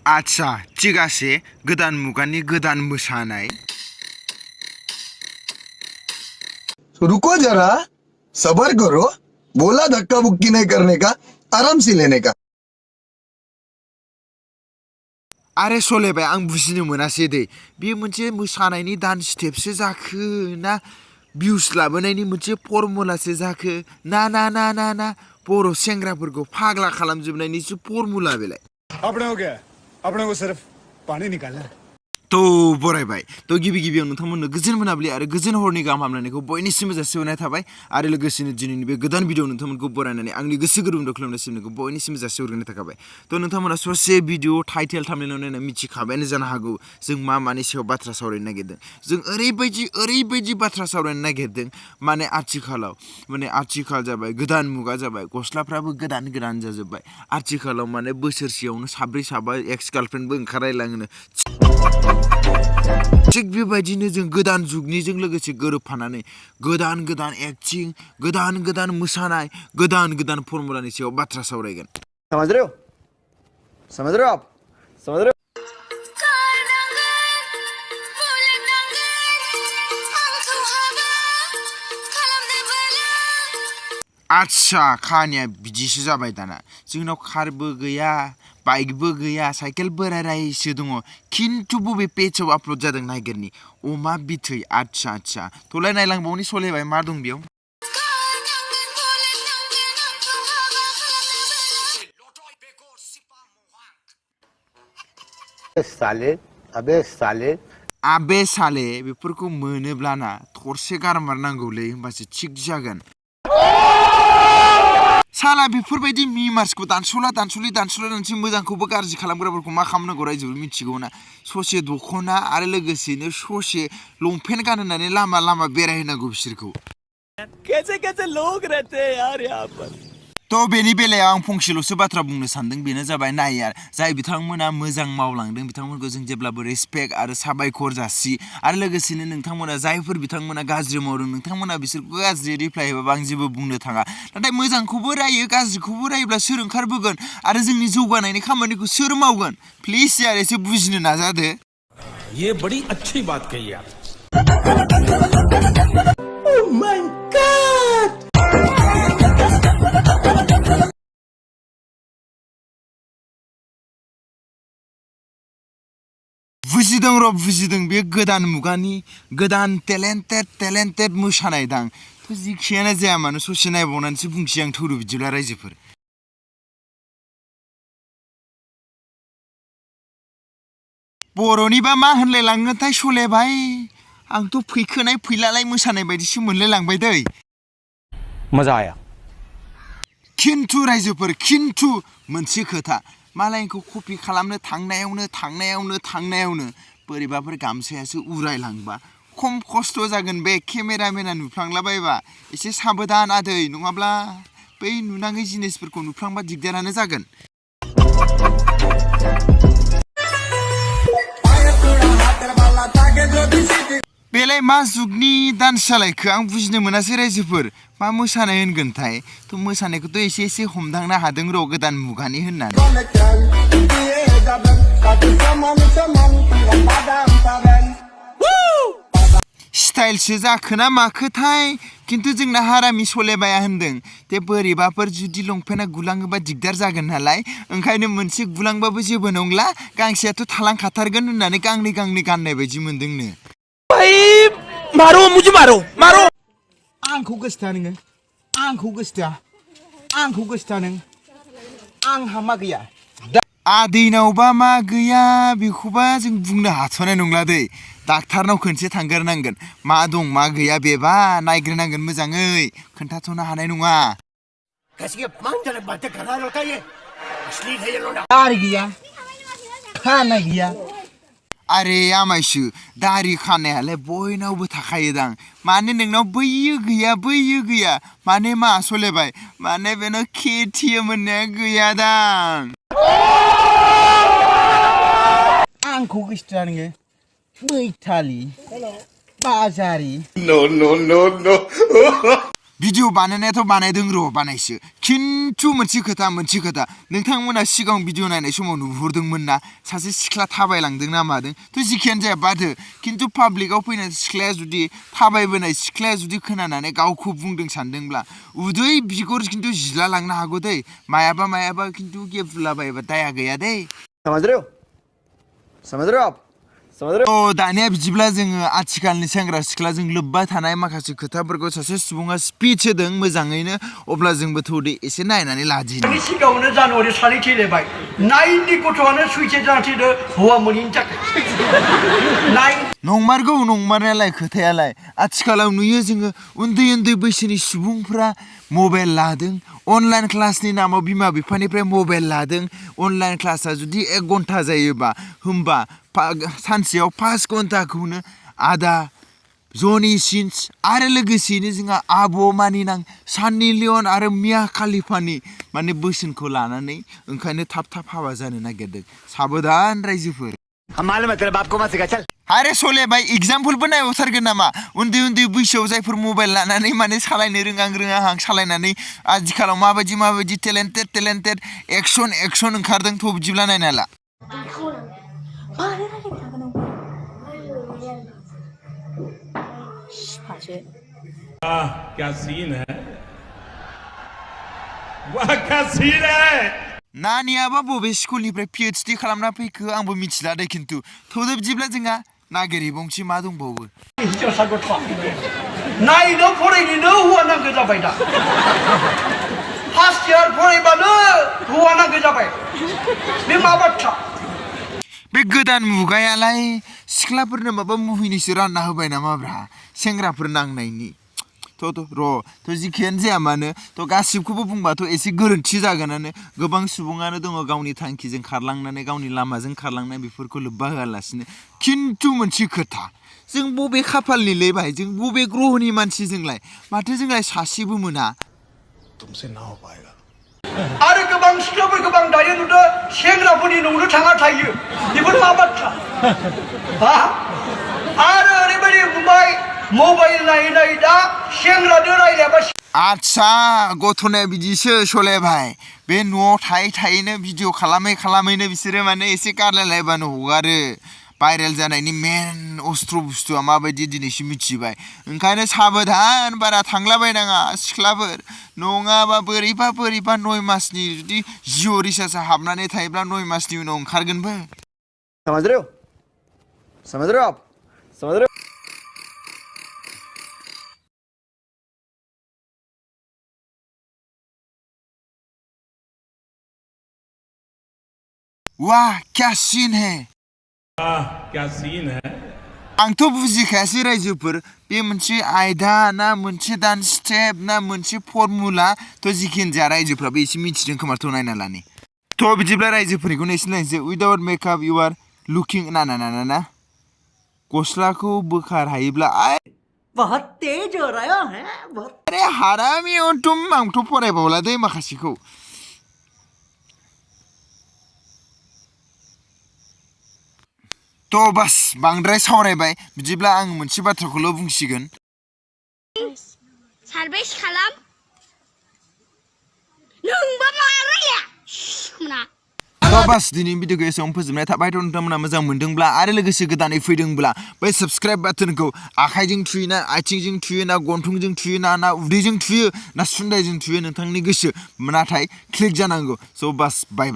आच्छा थिगासे गोदान मुगानि गोदान मोसानाय रुको जरा सबर करो बोला धक्का बुक्की नहीं करने का आराम से लेने का आरे सलेबाय आं बुजिनो मोनासै दे बे मोनसे मोसानायनि डान्स स्टेपसो जाखो ना भिउस लाबोनायनि मोनसे फर्मुलासो जाखो ना ना ना ना ना बर' सेंग्राफोरखौ फाग्ला खालामजोबनायनिसो फर्मुला बेलाय अपने हो गया अपने को सिर्फ पानी निकालना है तो बरायबाय तो गिबि गिबियाव नोंथांमोननो गोजोन मोनाबिलि आरो गोजोन हरनि गाहाम हामलायनायखौ बयनिसिमबो जासिहरनाय थाबाय आरो लोगोसेनो दिनैनि बे गोदान भिडिअ नोंथांमोनखौ बरायनानै आंनि गोसो गोरबोनिफ्राय खुलुमनायखौ बयनिसिमबो जासिहरग्रोनाय थाखाबाय तो नोंथांमोना ससे भिडिअ टाइटेल थाम्बनेलाव नायना मिथिखाबायानो जानो हागौ जों मानि सायाव बाथ्रा सावरायनो नागिरदों जों ओरैबायदि बाथ्रा सावरायनो नागिरदों आथिखाल जाबाय गोदान मुगा जाबाय गस्लाफ्राबो गोदान जाजोब्बाय आथिखालाव बोसोरसेयावनो साब्रै साबा एक्स गार्लफ्रेन्डबो ओंखारलायलाङोनो थिग बेबायदिनो जों गोदान जुगनिजों लोगोसे गोरोबफानानै गोदान एक्टिं गोदान मोसानाय गोदान फर्मुलानि सायाव बाथ्रा सावरायगोन समझ रहे हो आप समझ रहे हो आच्छा खाहानिया बिदिसो जाबाय दाना जोंनाव कारबो गैया बाइकबो गैया साइकेल बोरायसो दङ खिन्थु बबे पेजआव आपल'ड जादों नागिरनि अमा बिथै आच्छा थलाय नायलांबावनि सलेबाय मा दं बेयाव आबे साले बेफोरखौ मोनोब्लाना थरसे गारमारनांगौलै होमबासो थिग जागोन साला बेफोरबायदि मिमार्सखौ दानस'ला मोजांखौबो गाज्रि खालामग्राफोरखौ मा खालामनांगौ रायजोबो मिथिगौ ना ससे दख'ना आरो लोगोसेनो ससे लंपेन्ट गानहोनानै लामा बेरायहोनांगौ बिसोरखौ कैसे लोग रहते हैं यार यहाँ पर तो बेनि बेलायाव आं फंसेल'सो बाथ्रा बुंनो सानदों बेनो जाबाय नाय यार जाय बिथांमोना मोजां मावलांदों बिथांमोनखौ जों जेब्लाबो रेसपेक्ट आरो साबायखर जासि आरो लोगोसेनो नोंथांमोना जायफोर बिथांमोना गाज्रि मावदों नोंथांमोना बिसोरखौ गाज्रि रिप्लाय होबाबो आं जेबो बुंनो थाङा नाथाय मोजांखौबो रायो गाज्रिखौबो रायोब्ला सोर ओंखारबोगोन आरो जोंनि जौगानायनि खामानिखौ सोर मावगोन प्लिज यार एसे बुजिनो नाजादो ये बड़ी अच्छी बात कही आप ओह माय गॉड बुजिदों बे गोदान मुगानि गोदान टेलेन्टेड मोसानाय दां तो जिखियानो जाया मानो ससे नायबावनानैसो बुंसै आं थौरु बिदिब्ला रायजोफोर बर'निबा मा होनलायलाङोथाय सलेबाय आंथ' फैखोनाय फैलालाय मोसानाय बायदिसो मोनलायलांबाय दै मजा आया खिन्थु रायजोफोर मोनसे खोथा मालायखौ कपि खालामनो थांनायावनो बोरैबाफोर गामसायासो उरायलांबा खम खस्थ' जागोन बे केमेरामेना नुफ्लांलाबायबा एसे साबधान आदै नङाब्ला बै नुनाङै जिनिसफोरखौ नुफ्लांबा दिगदारानो जागोन बेलाय मा जुगनि डान्स जालायखो आं बुजिनो मोनासै रायजोफोर मा मोसानाय होनगोनथाय थ' मोसानायखौथ' एसे हमदांनो हादों र' गोदान मुगानि होननानै स्टाइलसो जाखोना माखोथाय खिन्थु जोंना हारामि सलेबाया होनदों ते बोरैबाफोर जुदि लंपेन्टआ गुलाङोबा दिगदार जागोन नालाय ओंखायनो मोनसे गुलांबाबो जेबो नंला गांसेयाथ' थालांखाथारगोन होननानै गांनै गाननाय बायदि मोनदोंनो मारो आंखौ गोसोथा नोङो आंखौ गोसोथा नों आंहा मा गैया आदैनावबा मा गैया बेखौबा जों बुंनो हाथ'नाय नंला दै डाक्टारनाव खनसे थांग्रोनांगोन मा दं मा गैया बेबा नायग्रोनांगोन मोजाङै खोन्थाथ'नो हानाय नङा दारि गैया खानाय गैया आरे आमायसो दारि खानायालाय बयनावबो थाखायोदां माने नोंनाव बैयो गैया माने मा सलेबाय माने बेनाव केटिएम होननाया गैयादां आंखौ गोसोथा नोङो मैथालि बाजारि नो भिडिअ बानायनायाथ' बानायदों र' बानायसो खिन्थु मोनसे खोथा नोंथांमोना सिगां भिडिअ नायनाय समाव नुहुरदोंमोन ना सासे सिख्ला थाबायलांदों ना मादों थ' जिखियानो जाया बादो खिन्थु पाब्लिकआव फैनाय सिख्लाया जुदि थाबायबोनाय सिख्लाया जुदि खोनानानै गावखौ बुंदों सानदोंब्ला उदै बिगुर खिन्थु जिला लांनो हागौ दै मायाबा खिन्थु गेबुलाबायबा दाया गैया दै समझ रहे हो समझ रहे हो आप समझ रहे हो दानिया बिदिब्ला जोङो आथिखालनि सेंग्रा सिख्लाजों लोब्बा थानाय माखासे खोथाफोरखौ सासे सुबुङा स्पिच होदों मोजाङैनो अब्ला जोंबो थौदे एसे नायनानै लादिनि सिगाङावनो जानुवारि सानै थैलायबाय 9 गथ'आनो सुइसाइड जाना थैदो हौवा मोनैनि थाखाय नंमारगौ नंमारनायालाय खोथायालाय आथिखालाव नुयो जोङो उन्दै बैसोनि सुबुंफ्रा मबाइल लादों अनलाइन क्लासनि नामाव बिमा बिफानिफ्राय मबाइल लादों अनलाइन क्लासा जुदि 1 घन्टा जायोबा होमबा सानसेयाव 5 घन्टाखौनो आदा जनि सिन्स आरो लोगोसेयैनो जोंहा आब' मानिनां साननि लियन आरो मिया खालिफानि माने बोसोनखौ लानानै ओंखायनो थाब हाबा जानो नागिरदों साबधान रायजोफोर आरे सले भाई एग्जाम्पलबो नायहरथारगोन नामा उन्दै बैसोआव जायफोर मबाइल लानानै माने सालायनो रोङाहां सालायनानै आथिखालाव माबायदि टेलेन्टेड एक्सन ओंखारदों थ' बिदिब्ला नायना ला क्या सीन है वाह क्या सीन है नानियाबा बबे स्कुलनिफ्राय PhD खालामना फैखो आंबो मिथिला दे खिन्थु थौदो बिदिब्ला जोंहा नागिरहैबावनोसै मा दंबावो हिनजावसा गथ'आ नायनो फरायनोनो हौवा नांगौ जाबाय दा फार्स्ट इयार फरायबानो हौवा नांगौ जाबाय बे मा बाथ्रा बे गोदान मुगायालाय सिख्लाफोरनो माबा मुहिनिसो रानना होबाय नामाब्रा सेंग्राफोर नांनायनि थ' जिखियानो जाया मानो थ' गासिबखौबो बुंबाथ' एसे गोरोन्थि जागोनानो गोबां सुबुङानो दङ गावनि थांखिजों खारलांनानै गावनि लामाजों खारलांनाय बेफोरखौ लोब्बा होआलासिनो खिन्थु मोनसे खोथा जों बबे खाफालनिलै भाइ जों बबे ग्रहनि मानसिजोंलाय माथो जोंलाय सासेबो मोना तुमसे ना हो पाएगा आरो गोबां सिख्लाफोरखौ आं दायो नुदों सेंग्राफोरनि न'आवनो थाङा थायो बेफोर मा बाथ्रा आरो ओरैबायदि बुंबाय मबाइल नायै दा सेंग्राजों रायलायाबा आच्छा गथ'नाया बिदिसो सले भाइ बे न'आव थायैनो भिडिअ खालामैनो बिसोरो माने एसे गारलायलायबानो हगारो भाइरेल जानायनि मेन अस्त्र बुस्थुआ माबायदि दिनैसो मिथिबाय ओंखायनो साबधान बारा थांलाबायनाङा सिख्लाफोर नङाबा बोरैबा 9 मासनि जुदि जिअ रिसार्जआ हाबनानै थायोब्ला 9 मासनि उनाव ओंखारगोनबो समझ रहे हो आप समझ रहे हो वाह क्या सीन है क्या सीन है आंथ' बुजिखायासै रायजोफोर बे मोनसे आयदा ना मोनसे डान्स स्टेप ना मोनसे फर्मुला थ' जिखियानो जाया रायजोफ्राबो एसे मिथिदों खोमाथ' नायना लानि थ' बिदिब्ला रायजोफोरनिखौनो एसे नायनोसै उइदाउट मेकआप इउ आर लुकिं ना गस्लाखौ बोखार हायोब्ला बहुत तेज हो रहा है आरे हारामि आंथ' फरायबावला दै माखासेखौ थ' बास बांद्राय सावरायबाय बिदिब्ला आं मोनसे बाथ्राखौल' बुंसिगोन सारभेस खालाम नोंबा मा रायलाया थ' बास दिनैनि भिडिअखौ एसेयावनो फोजोबनाय थाबाय थ' नोंथांमोना मोजां मोनदोंब्ला आरो लोगोसे गोदानै फैदोंब्ला बै साबस्क्राइब बाटोनखौ आखाइजों थुयो ना आथिंजों थुयो ना गन्थंजों थुयो ना उदैजों थुयो ना सुन्दायजों थुयो नोंथांनि गोसो नाथाय क्लिक जानांगौ स' बास बाय